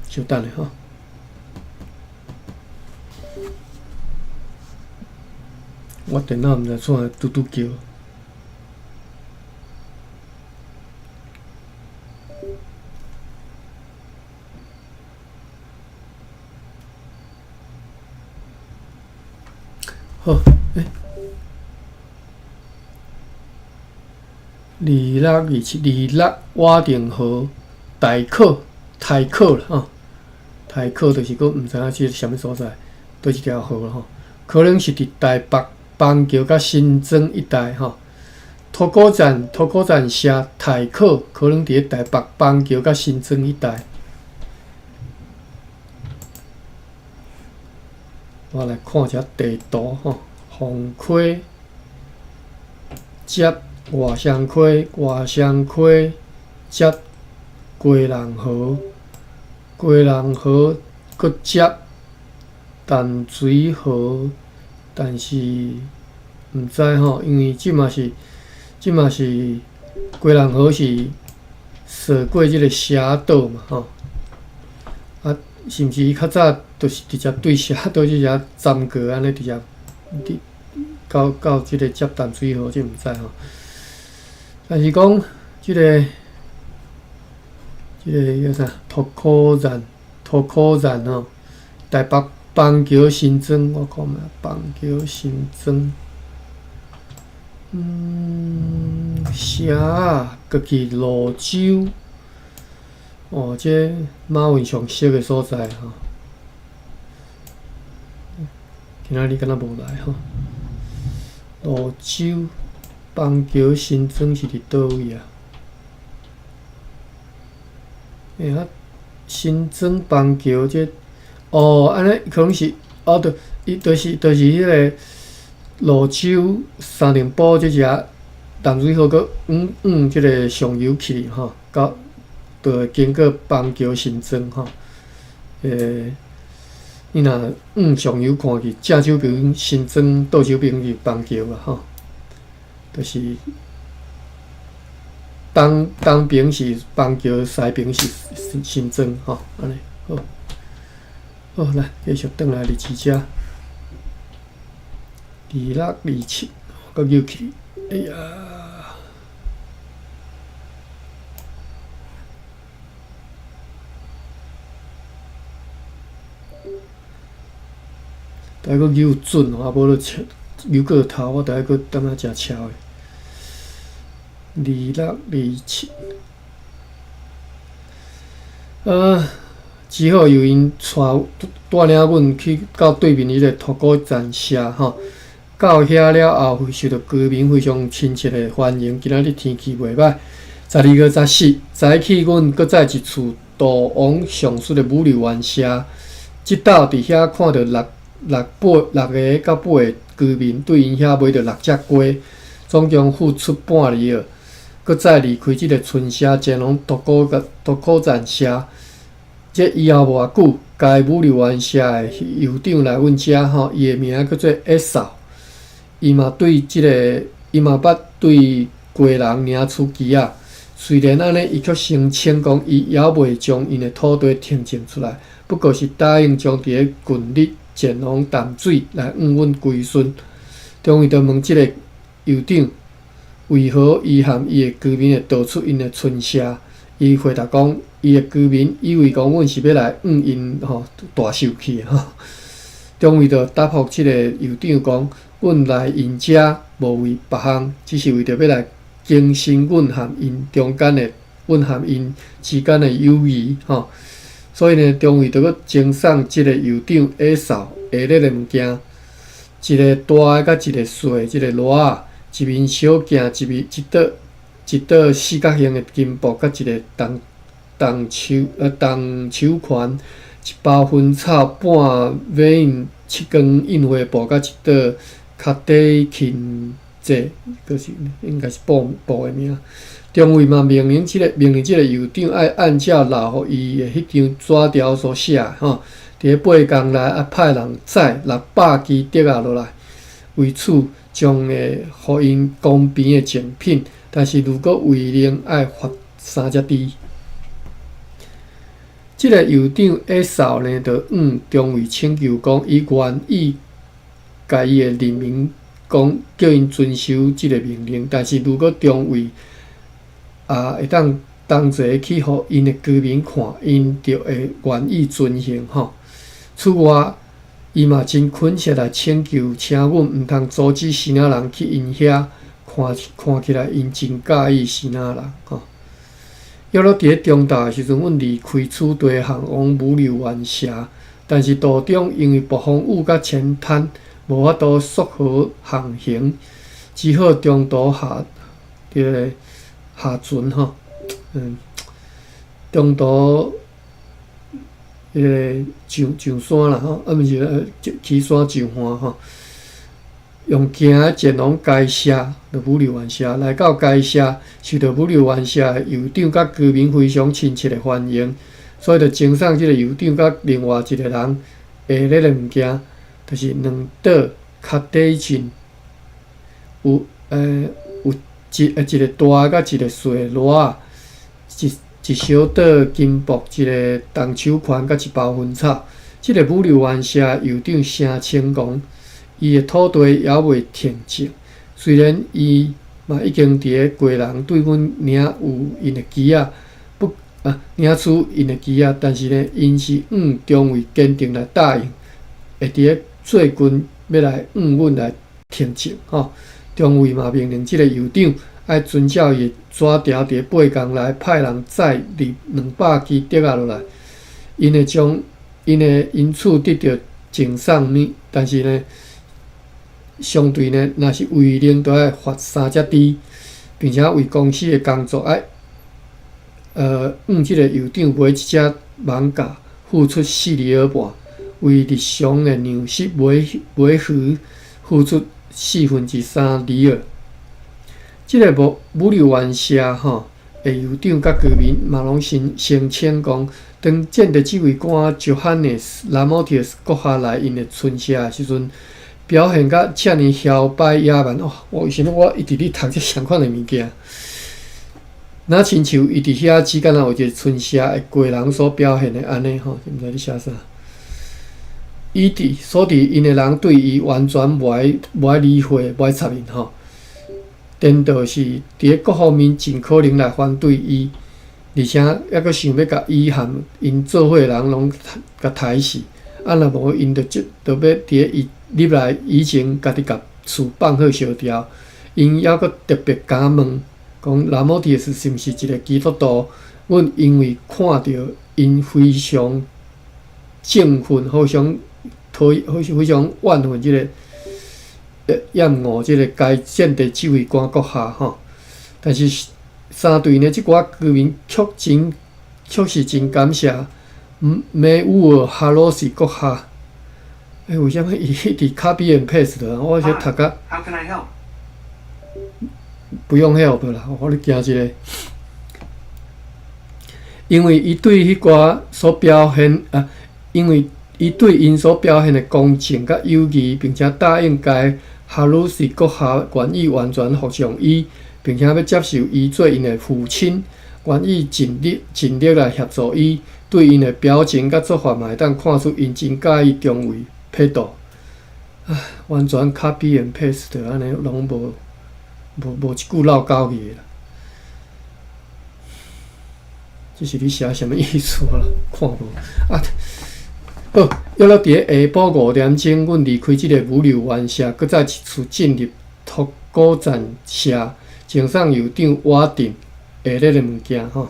稍等下吼，我電腦毋知創啥拄拄叫。好，欸，2627，26窪頂河大口大口啦吼，大口就是閣毋知影是啥物所在，佗一條河吼，可能是佇台北板橋佮新莊一帶吼。塗鼓站塗鼓站社大口可能佇咧台北板橋佮新莊一帶。我來看一下地圖吼，鳳溪接外雙溪，外雙溪接基隆河，基隆河閣接淡水河，但是毋知吼，因為這嘛是這嘛是基隆河是溯過這个社島嘛吼，啊，是毋是伊較早就是直接對社島這遮鑽過按呢直接佇到到這个接淡水河，這毋知吼。但是講這个這个叫啥？塗鼓站，塗鼓站吼，台北板橋新莊，我看覓板橋新莊，城仔過去蘆洲，哦，這馬雲上熟的所在吼。今仔日敢若無來吼。蘆洲板橋新莊是佇佗位啊？欸啊，新莊板橋這，哦，按呢可能是，哦對，伊就是就是彼个蘆洲三重埔這遮淡水河閣往往這个上游去吼，到就會經過邦橋新莊吼。你若往上游看去，正手邊新莊，倒手邊是邦橋啊吼。就是東東邊是邦橋，西邊是新新莊吼，按呢好。好，來繼續轉來日期遮，2627，閣扭去，哎呀！著愛閣扭準哦，啊無就超扭過頭，我著愛閣轉來誠撨的。2627，只好由𪜶帶帶領阮去到對面彼个塗鼓站社吼。到遐了後，受到居民非常親切的歡迎。今仔日天氣袂䆀，12月14，早起阮閣再一次渡往上述的武柳灣社。這斗佇遐看著六六八六个到八个居民對𪜶遐買著六隻雞，總共付出半里爾。閣再離開這个村社，前往塗鼓個塗鼓站社。這以後無偌久，該武柳灣社的酋長來阮遮吼，伊的名叫做阿嫂。伊嘛對這个，伊嘛捌對家人領取機仔。雖然按呢，伊卻聲稱講伊猶未將𪜶的土地騰淨出來，不過是答應將佇咧近日前往淡水來向阮歸順。中尉就問這个酋長，為何伊和伊的居民會逃出𪜶的村社？伊回答講，伊的居民以為講阮是欲來向𪜶吼大受氣吼。中尉就答覆這个酋長講，阮來𪜶遮無為別項，只是為著欲來更新阮和𪜶中間的，阮和𪜶之間的友誼吼。所以呢，中尉就閣贈送這个酋長下掃下列的物件：一个大的佮一个細的，一个籮仔，一面小鏡，一面一桌一桌四角形的金箔，佮一个銅銅手銅手環，一包薰草，半尾印七光印花布，佮一桌卡底琴這，閣是應該是布布的名。中尉嘛命令這个命令這个酋長愛按照留予伊的彼張紙條所寫的吼，佇咧八工內愛派人載600支竹仔落來，為此將會予𪜶公平的贈品。但是如果違令，愛罰三隻豬。這个酋長下掃呢，就向中尉請求講，伊願意共伊的人民講，叫𪜶遵守這个命令。但是如果中尉啊會當同齊去予𪜶的居民看，𪜶就會願意遵行吼。此外，伊嘛真懇切來請求，請阮毋通阻止支那人去𪜶遐，看看起來𪜶真佮意支那人吼。約落佇咧中晝的時陣，阮離開此地，航往武柳灣社，但是途中因為暴風雨佮淺灘，無法度溯河航行，只好中途下這个下船吼，中途彼个上上山啦吼，啊毋是起山上岸吼，用行的前往該社，就武柳灣社，來到該社，受到武柳灣社的酋長佮居民非常親切的歡迎，所以就贈送這个酋長佮另外一个人下列的物件，就是兩桌卡底琴，有有一一个大的佮一个細的籮仔，一一小桌金箔，一个銅手環佮一包薰草。這个武柳灣社酋長聲稱講，伊的土地猶未騰淨，雖然伊嘛已經佇咧家人對阮領有𪜶的機仔，不啊領取𪜶的機仔，但是呢，𪜶是向中尉堅定來答應，會佇咧最近欲來向阮來騰淨吼。中尉嘛命令這个酋長愛遵照伊的紙條，佇咧八工內派人載入200支竹仔落來，𪜶會將𪜶會因此得著贈送物，但是呢，相對呢，若是違令，就愛罰三隻豬，並且為公司的工作愛，向這個酋長買一隻艋舺，付出4里爾半，為日常的糧食買買魚，付出四分之三里爾。這个物物流員社吼的酋長佮居民嘛攏聲稱講，當戰地指揮官 Johannes Lamotius 閣下來𪜶的村社的時陣，表現甲遮爾囂擺野蠻。哦，我為啥物我一直咧讀這相款的物件？若親像伊佇遐只敢若有一个村社的家人所表現的按呢吼，毋知咧寫啥。伊佇所佇𪜶的人對伊完全無愛理會，無愛插𪜶吼。顛倒是佇咧各方面盡可能來反對伊，而且猶閣想欲共伊和𪜶做伙的人攏共刣死。啊，若無𪜶就就就欲佇咧伊入來以前，家己共厝放火燒掉。𪜶猶閣特別敢問，講拉莫提斯是毋是一個基督徒？阮因為看著𪜶非常憎恨，非常討厭，非常怨恨這个厭惡這個該戰地指揮官閣下吼。但是三隊呢，這寡居民卻是真感謝梅烏爾哈羅斯閣下。欸，為啥物伊一直 copy and paste 的？我先讀甲。 How can I help? 不用 help 啦，我咧驚一个。因為伊對彼寡所表現啊，因為伊對𪜶所表現的恭敬佮友誼，並且答應該哈魯斯閣下願意完全服從伊，並且欲接受伊做𪜶的父親，願意盡力來協助伊。對𪜶的表情佮做法嘛會當看出𪜶真佮意中尉批鬥。唉，完全 copy and paste 按呢，攏無一句落狗去的啦。這是咧寫啥物意思啦？看無啊？好，約落佇咧下晡5點鐘，阮離開這个物流園社，閣再一次進入托古站社，呈送酋長瓦頓下咧的物件吼，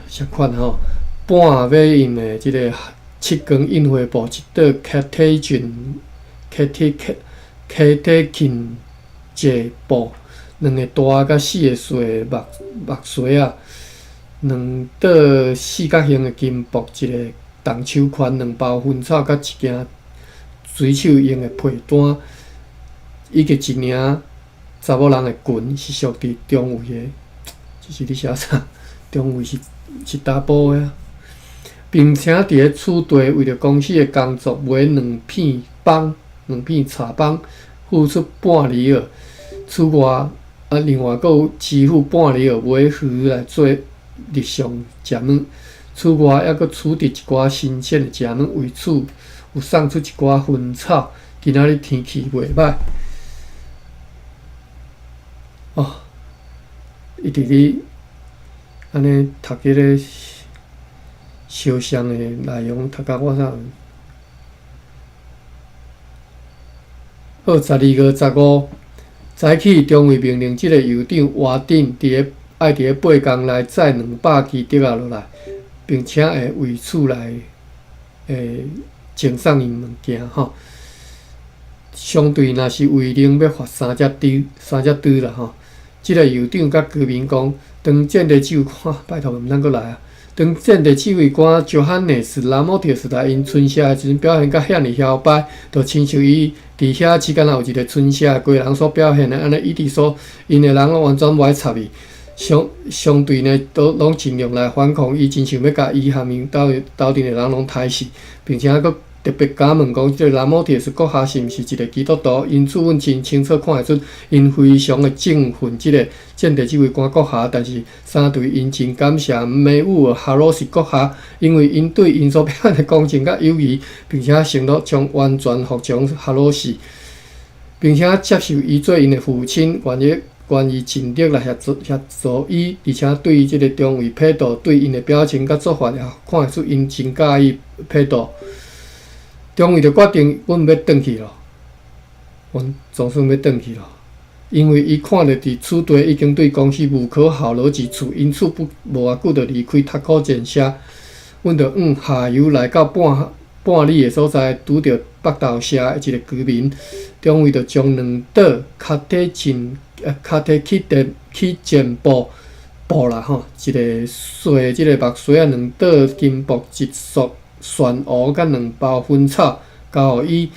啥款吼？半碼用的這个七光印花布，一桌 catechin 蔗布，兩个大佮四个細的木梳仔，兩桌四角形的金箔，一个銅手環，兩包薰草，佮一件水手用的被單，以及一領查某人的裙，是屬佇中尉的。這是咧寫啥？中尉是查埔的啊，並且佇咧此地為著公司的工作買兩片枋，兩片柴枋，付出半里爾。此外，啊，另外閣有支付半里爾買魚來做日常食物。此外，猶閣取得一寡新鮮的食物，為此有送出一寡薰草。今仔日天氣袂䆀。哦，一直咧按呢讀彼个相像的內容，讀甲我啥？好，12月15，早起中尉命令這个酋長瓦頓佇咧愛佇咧8工內載200支竹仔落來，並且會為此來呈送𪜶物件吼。相對若是違令欲罰三隻豬，三隻豬啦吼。這个酋長佮居民講，當戰地指揮官，拜託毋通閣來啊！當戰地指揮官 Johannes Lamotius 來𪜶村社的時陣，表現甲遐爾囂擺，就親像伊佇遐只敢若有一个村社的家人所表現的按呢，伊佇所𪜶的人攏完全無愛插伊，相對呢，都攏盡量來反抗伊，真想欲共伊和𪜶鬥陣的人攏刣死，並且閣特別敢問講，這个拉莫提斯閣下是毋是一个基督徒？因此，阮真清楚看會出，𪜶非常的憎恨這个戰地指揮官閣下。但是，三對𪜶真感謝梅烏爾哈羅斯閣下，因為𪜶對𪜶所表現的恭敬佮友誼，並且承諾將完全服從哈羅斯，並且接受伊做𪜶的父親，願意盡力來協助伊，而且對這个中尉批鬥對𪜶的表情佮做法也看會出𪜶真佮意批鬥。中尉就決定，阮欲轉去咯，阮總算欲轉去咯，因為伊看著佇此地已經對公司無可厚勞之處，因此不無偌久就離開塔古戰社。阮就往下游來到半里的所在，拄著北投社的一个居民，中尉就將兩桌卡提去前布啦吼，一个細這个木梳仔，兩桌金箔，一束蒜蘆佮兩包薰草，交予伊。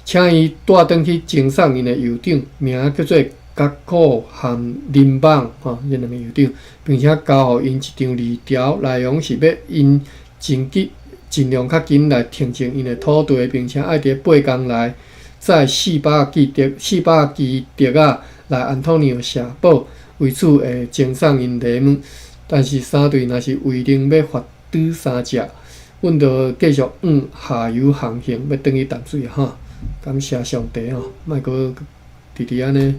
請伊帶轉去贈送𪜶的酋長，名叫做加古含林邦吼，這兩个酋長，並且交予𪜶一張字條，內容是欲𪜶真緊盡量較緊來平靜𪜶的土地，並且愛佇8工內載400支竹仔來安東尼奧城堡，為此會贈送𪜶禮物。但是三隊若是未能欲發拄三隻，阮就繼續往下游航行，欲轉去淡水啊！吼，感謝上帝吼，莫閣直直按呢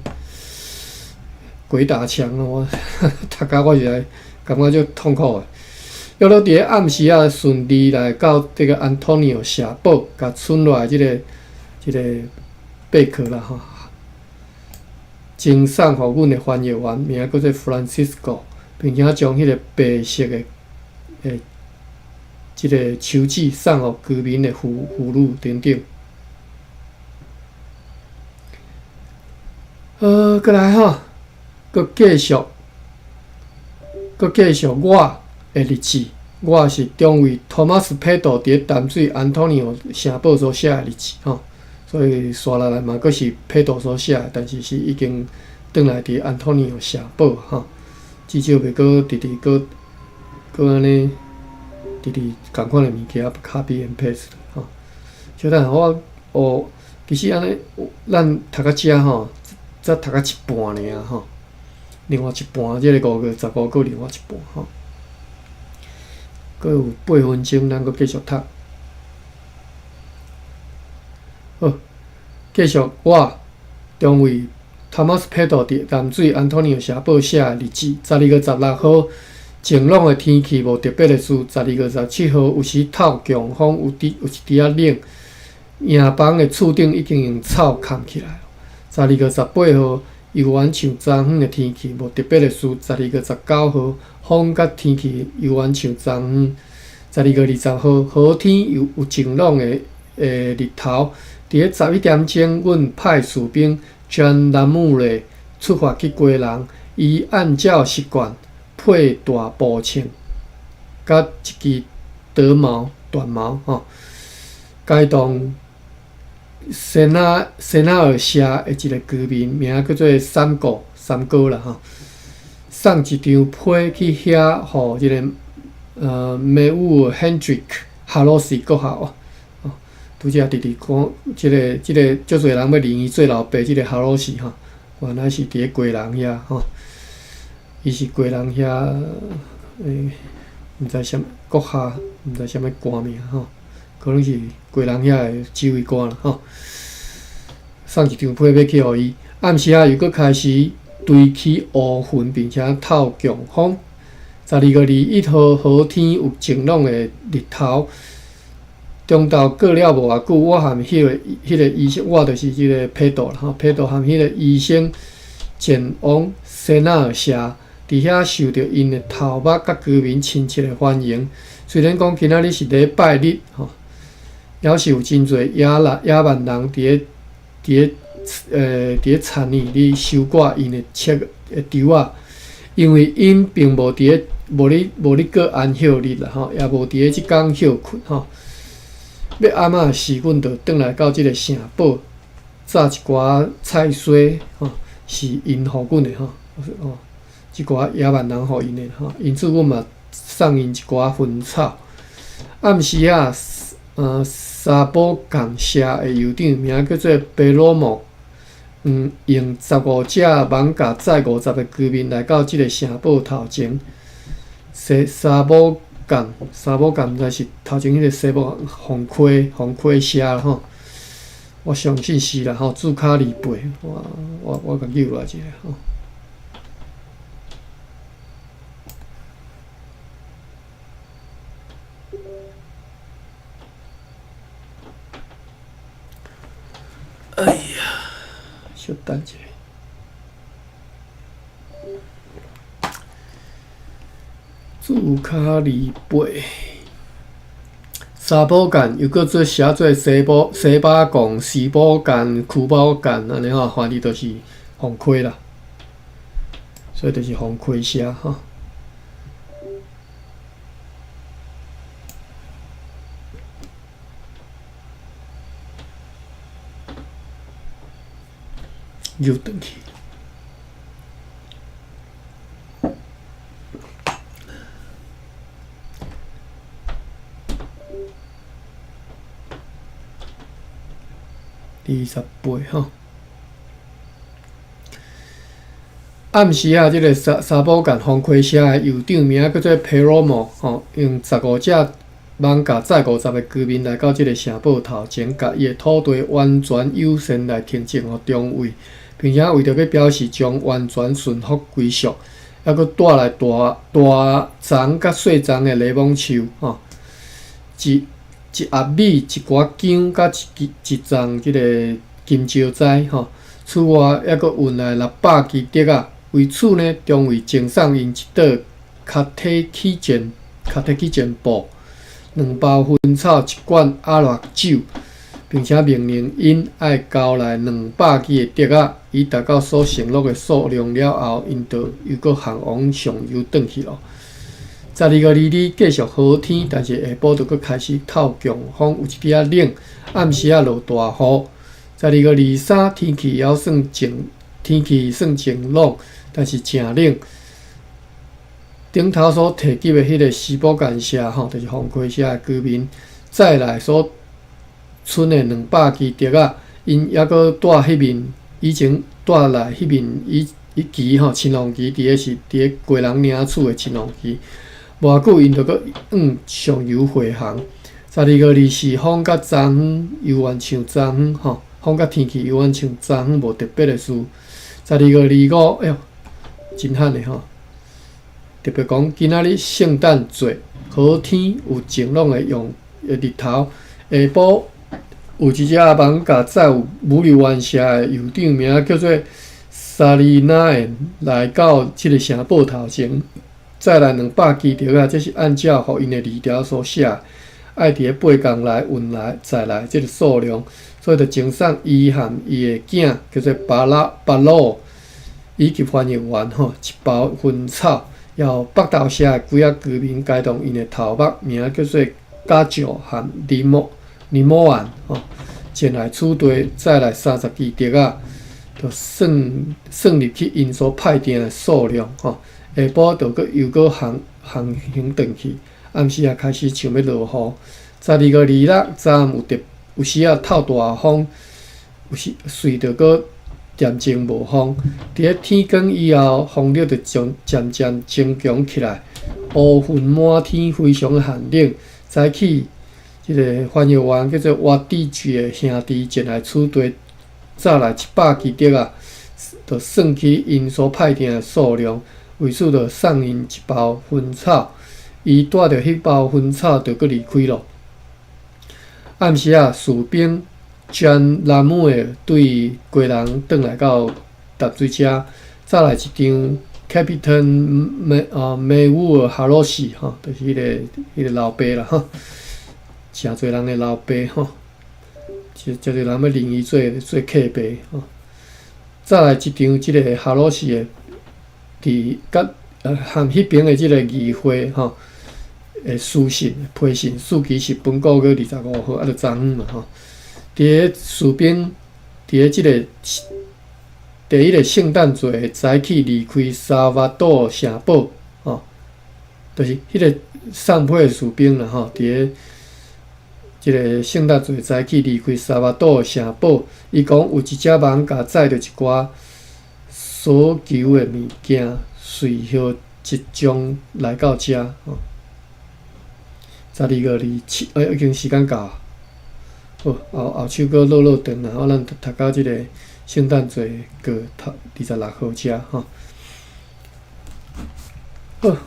鬼打牆啊！我讀甲我實在感覺足痛苦的。約落佇咧暗時仔順利來到這个安東尼奧城堡，共剩落來這个貝殼啦吼，贈送予阮的翻譯員，名叫做 Francisco，並且將彼个白色的這个手指送予居民的婦女等等。閣來吼，閣繼續，閣繼續我的日誌。我是中尉托馬斯·佩多佇咧淡水安東尼奧城堡所寫的日誌吼，所以紲落來嘛，閣是佩多所寫的，但是是已經轉來佇安東尼奧城堡吼，至少袂閣直直閣閣按呢，直直仝款的物件 copy and paste 吼。小等下我哦，其實按呢，咱讀到遮吼，才讀到一半爾吼，另外一半，這个5月15閣另外一半吼。閣有8分鐘，咱閣繼續讀。好，繼續我中尉托馬斯·佩多佇淡水安東尼奧城堡寫的日誌。12月16號，晴朗的天氣，無特別的事。12月17號，有時透強風，有一滴仔冷。營房的厝頂已經用草崁起來。12月18號，猶原像昨昏的天氣，無特別的事。12月19號，風佮天氣猶原像昨昏。12月20號，好天又有晴朗的日頭。佇咧11點鐘，阮派士兵將蘭姆雷出發去基隆。伊按照習慣配大步槍，佮一支長矛、短矛吼，偕同西那爾社的一个居民，名叫做三哥，三哥啦吼，送一張批去遐，予這个梅烏爾 Hendrik 哈羅斯閣下哦，拄才直直講，這个足濟人欲認伊做老爸，這个哈羅斯吼，原來是佇咧基隆遐吼，伊是基隆遐，毋知啥閣下，毋知啥物官名吼，可能是基隆遐的指揮官啦吼。送一張批欲去予伊，暗時仔又閣開始堆起烏雲，並且透強風。12月21號，好天有晴朗的日頭。中晝過了無偌久，我和彼个醫生，我就是這个佩多啦吼，佩多和彼个醫生前往西那爾社，佇遐受著𪜶的頭目佮居民親切的歡迎。雖然講今仔日是禮拜日吼，猶是有真濟野蠻人佇咧田裡咧收割𪜶的粟的稻仔，因為𪜶並無佇咧無咧過安息日啦吼，也無佇咧這工歇睏吼。欲暗仔時，阮就轉來到這个城堡，炸一寡菜蔬吼，是𪜶予阮的吼，哦，這寡野蠻人予𪜶的吼，因此阮嘛送𪜶一寡薰草。暗時仔，沙堡港社的酋長名叫做貝魯莫，用15隻艋舺載50个居民來到這个城堡頭前。沙堡港，沙堡港毋知是頭前彼个西堡鳳溪社啦吼，我相信是啦吼，註卡二八，我共記落來一下吼。哎呀，小等一下。註卡二八，沙堡干又閣做寫做西巴貢、西堡干、區堡干，按呢吼，反正就是鳳溪啦，所以就是鳳溪社吼。又轉去。28吼。暗時啊，這个沙沙寶干風溪社的酋長名叫做皮羅莫吼，用15隻艋舺載50个居民來到這个城堡頭前，共伊的土地完全優先來停種予中尉，並且為著欲表示將完全順服歸屬，猶閣帶來大大欉佮細欉的檸檬樹吼，一一盒米、一寡薑佮一一叢這个金蕉栽吼。此外，猶閣運來600支竹仔。為此呢，中尉贈送𪜶一桌卡體起箭卡體起箭布，兩包薰草，一罐阿拉酒，並且命令𪜶愛交來200支的竹仔，以達到所承諾的數量了後，𪜶就又閣航往上游轉去囉。12月22日繼續好天，但是下晡就閣開始透強風，有一點仔冷，暗時仔落大雨。12月23天氣猶算晴，天氣算晴朗，但是誠冷。頂頭所提及的彼个斯波干社吼，就是風溪社的居民，載來所賰的200支竹仔，𪜶猶閣帶彼面以前帶來彼面伊伊旗吼，青龍旗佇咧是佇咧雞人領厝的青龍旗。無偌久，𪜶就閣往上游回航。12月24風佮昨昏猶原像昨昏吼，風佮天氣猶原像昨昏無特別的事。12月25，哎喲，真罕的吼！特別講今仔日聖誕節，好天有晴朗的陽的日頭。下晡有一隻艋舺載有武流灣社的酋長名叫做沙利納的來到這个城堡頭前，載來200支竹仔，這是按照予𪜶的字條所寫，愛佇咧八工內運來載來這个數量，所以就贈送伊和伊的囝叫做巴拉巴魯以及翻譯員吼一包薰草。予北投社的幾仔居民偕同𪜶的頭目名叫做加石和林莫林莫安吼，前來此地載來30支竹仔，就算算入去𪜶所派定的數量吼。下晡就閣又閣航航行轉去，暗時也開始像欲落雨。12月26早暗有特有時仔透大風，有時隨著閣漸漸無風。佇咧天光以後，風力就漸漸漸增強起來，烏雲滿天，非常寒冷。早起，這个翻譯員叫做瓦蒂吉的兄弟前來此地，載來100支竹仔，就算起𪜶所派定的數量，為此就送𪜶一包薰草。伊帶著彼包薰草就閣離開囉。暗時仔，士兵將拉姆的對雞人轉來到淡水遮，載來一張 Captain 梅啊梅烏爾哈羅西吼，就是彼个老爸啦吼，誠濟人的老爸吼，誠濟人欲認伊做做客爸吼。載來一張這个哈羅西的，佇佮和彼爿的這个議會吼的書信批信，書期是本個月25號，啊，就昨昏嘛吼。佇咧士兵佇咧這个第一个聖誕節早起離開沙瓦多城堡，吼，就是彼个送批的士兵啦吼，佇咧這个聖誕節早起離開沙瓦多城堡，伊講有一隻艋舺載著一寡所求的物件，隨後即將來到遮，吼。12月27，欸，已經時間到。好，後後手閣落落長啦，我咱讀到這个聖誕節過頭26號遮吼。好，